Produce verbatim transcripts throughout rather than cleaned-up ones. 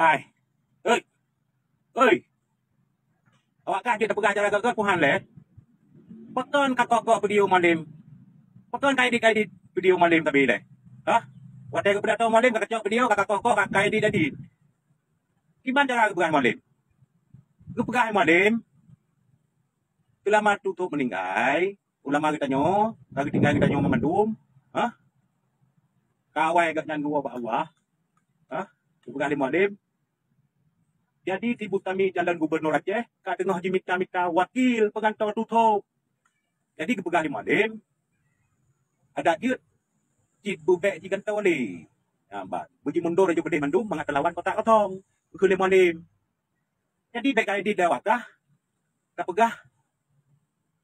Hai. Hei. Hei. Awak kah jeuet tapeugah cara gagah Tuhan lé. Pakon ka kok-kok video Mualem? Pakon ka edit-edit video Mualem tabi lé? Hah? Watèe geupidato Mualem ka kacok video, ka kok-kok, ka edit-edit. Kiban cara geupeugah Mualem? Geupeugah Mualem, seulama Tutob meuninggai, ulama geutanyoe ka geutinggai geutanyoe mandum, hah? Ka awai gobnyan geuwoe bak Allah, hah? Geupeugah lé Mualem, jadi si Bustami calon gubernur Aceh ka teungoh jimita-mita wakil peugantoe Tutob. Jadi geupeugah lé Mualem, adak jeuet cit beubèk jigantoe lé. Nyan ban, beujimundur laju beudeh mandum mangat teulawan kotak kosong, geukheun lé Mualem. Jadi bèk ka edit lé awak kah, ka peugah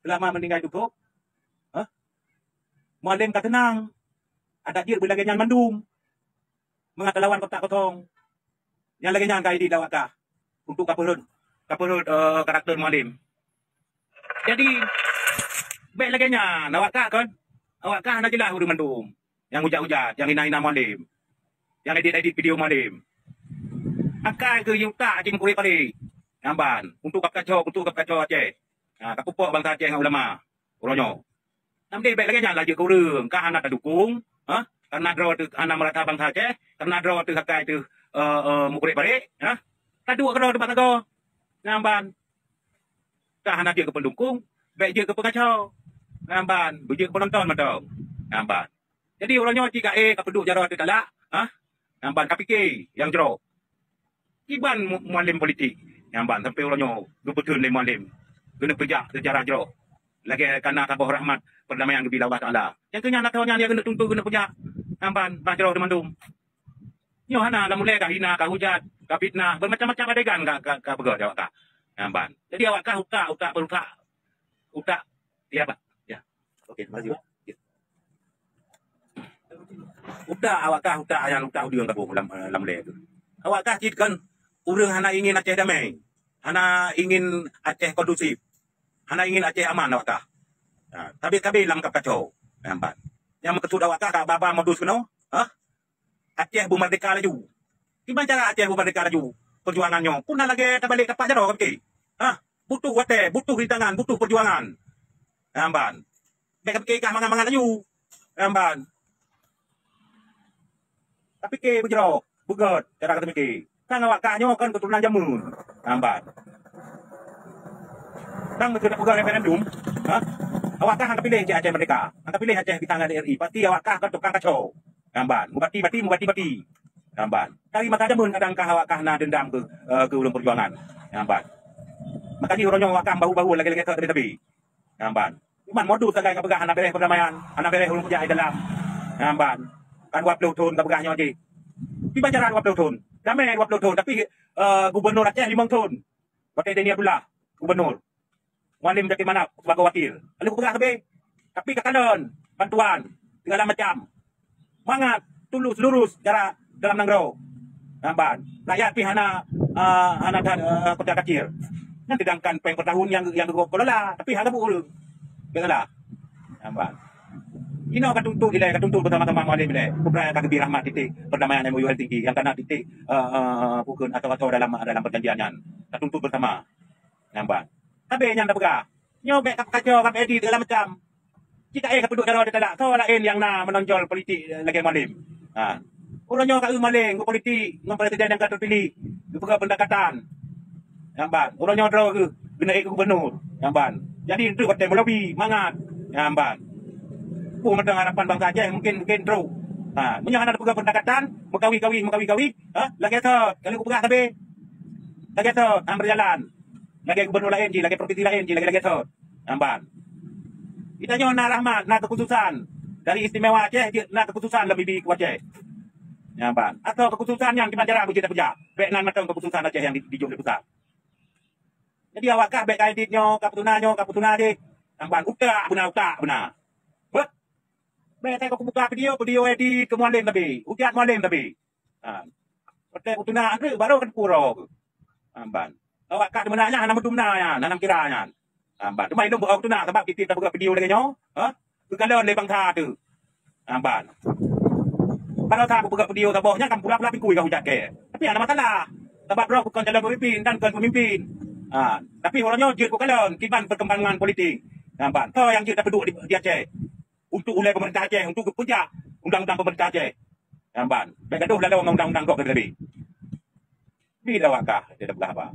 seulama meuninggai Tutob, hah? Mualem ka teunang, adak jeuet beulagèe nyan mandum mangat teulawan kotak kosong. Nyang lagèe nyan ka idéh awak kah untuk kapeurhot, kapeurhot, eh, karakter Mualem. Jadi, bèk lagèe nyan awak kah kon. Awak kah hana jeulaih ureueng mandum. Nyang ujat-ujat, nyang hina-hina Mualem. Nyang edit-edit video Mualem. Akai keu utak cit meukurek-parek. Nyan ban, untuk kapeukaco, untuk kapeukaco Aceh. Ha, kapupok bansa Aceh ngon ulama. Uroe nyoe. Nam deh bèk lagèe nyan laju keu ureueng, ka hana tadukung, ha? Karena droe teuh hana meurata bansa Aceh, karena droe teuh akai teuh, eh, eh, meukurek-parek, ha? Taduek keudroe teumpat sagoe. Nyan ban. Ka hana jeuet keu peudukung, bèk jeuet keu peungaco. Nyan ban, beujeuet keu peunonton mantong. Nyan ban. Jadi uroe nyoe cit ka éh ka peuduek jaroe teuh talak, ha? Nyan ban ka pike nyang jroh. Kiban mu-, Mualem politik. Nyan ban sampai uroe nyoe geupeutheun lé Mualem. Keuneuk peujak seujarah jroh. Lagèe kana saboh rahmat perdamaian geubri lé Allah Taala. Nyang keu nyan ata nyan nyang keuneuk tuntut keuneuk peujak. Nyan ban bah jroh teumandum. Nyoe hana lam ulèe ka hina, ka hujat, ka fitnah, bermacam-macam adegan ka, ka, ka peugah awak kah. Nyan ban. Jadi awak kah utak, utak berutak. Utak, ya, Pak. Ya. Oke, terima kasih, Pak. Ya. Utak awak kah, utak nyang utak udeueng ka boh lam, lam ulèe tu. Awak kah cit kan ureueng hana ingin Aceh damai, hana ingin Aceh kondusif, hana ingin Aceh aman awak kah. Ha, tabé-tabé lam kap kacau. Nampak? Nyang meukeusut awak kah ka ba-ba modus keunoe, ha? Aceh beumerdeka laju. Kiban cara Aceh beumerdeka laju? Perjuangan nyoe pun na lagèe tabalek tapak jaroe ka pike. Ha? Butuh watèe, butuh rintangan, butuh perjuangan. Nyan ban. Bèk ka pike kah mangat-mangat laju. Nyan ban. Tapike beujroh, beugèt cara ka tapike. Kan awak kah nyoe kan keuturonan jameun. Nyan ban. Kan meuseuti peugah referendum, ha? Awak kah han tapiléh cit Aceh merdeka. Han tapiléh Aceh bintang R R I. Pasti awak kah kan tukang kacau. Nyan ban. Mubati-bati, mubati-bati. Nyan ban. Dari masa jameun kadang kah awak kah na dendam keu, eh, keu ureueng perjuangan. Nyan ban. Makajih uroe nyoe awak kah bahu-bahu lagèe-lagèe thot tabi-tabi. Nyan ban. Cuman modus sagai ka peugah hana bèrèh perdamaian, hana bèrèh ureueng peujak di dalam. Nyan ban. Ka dua ploh thon ka peugah nyoe jih. Kiban cara dua ploh thon. Damai dua ploh thon, tapi, eh, gubernur Aceh limong thon. Watèe Deni Abdullah, gubernur. Mualem Zakir Manaf sibagoe wakil. Lalu geupeugah sabe. Tapi ka kalon bantuan segala macam. Mangat, tulus, lurus cara dalam nanggroe. Nyan ban. Rakyat pih hana, ah, hana that, ah, kota kacil. Nyan sedangkan péng per tahun nyang, nyang geukelola, tapi hana bu ureueng. Geukelola. Nyan ban. Inoe ka tuntut ilèe, ka tuntut beusama-sama Mualem ilèe. Peue nyang ka geubri rahmat titik perdamaian M O U Helsinki, nyang kana titik, ah, ah, bukan atau-atau dalam, dalam perjanjian nyan. Ka tuntut beusama. Nyan ban. Sabe nyang tapeugah. Nyoe bèk ka kacau, ka edit segala macam. Cit ka éh ka peuduek jaroe teutalak. Soe laén nyang na meunonjol politik lagèe Mualem? Ha. Uroe nyoe ka eu Mualem, geupolitik ngon presiden nyang ka teupiléh. Geupeugah pendekatan. Nyan ban. Uroe nyoe droe geuh geuneuk éh keu gubernur. Nyan ban. Jadi, enteuk watèe melobi, mangat. Nyan ban. Peue mantong harapan bansa Aceh mungkin, mungkin trok. Ha, meunyoe hana tapeugah pendekatan, meukawi-kawi, meukawi-kawi, ha, lagèe thot, ka lheueh kupeugah sabe. Lagèe thot, han beujalan. Lagèe gubernur laén jih, lagèe provinsi laén jih, lagèe-lagèe thot. Nyan ban. Geutanyoe na rahmat, na keukhususan. Dari istimewa Aceh jeuet na keukhususan lam ibi ku Aceh. Nyan ban. Asoe keukhususan nyan kiban cara beujeuet tapeujak. Bèk nan mantong keukhususan Aceh nyang di, dijok lé pusat. Jadi awak kah bèk ka edit nyoe, ka peutuna nyoe, ka peutuna jih. Nyan ban utak beuna, utak beuna. Beuh. Bèk ka kubuka video, video edit keu Mualem sabe. Hujat Mualem sabe. Ha. Watèe peutuna anteuk baru ka teupeu uroe. Ha, ban. Awak kah meunan nyan hana meudum na nyan, hana kira nyan. Ha, ban. Teuma ilôn beu-o peutuna sabab tiep-tiep tapeugah video lagèe nyoe, ha? Geukalon lé bansa teuh. Ha, ban. Baroesa kupeugah video saboh nyan kan pula-pula pikui ka hujat kèe. Tapi hana masalah. Sabab droe bukon calon pemimpin dan kon pemimpin. Ha, tapi uroe nyoe jeuet kukalon kiban perkembangan politik. Ha, ban. Soe nyang jeuet tapeuduek di, di Aceh? Untuk ulée pemerintah Aceh, untuk geupeujak undang-undang pemerintah Aceh. Ha, ban. Bék gadoh lalu ngon undang-undang gob teubi. Bila wakah, dia dah peugah haba.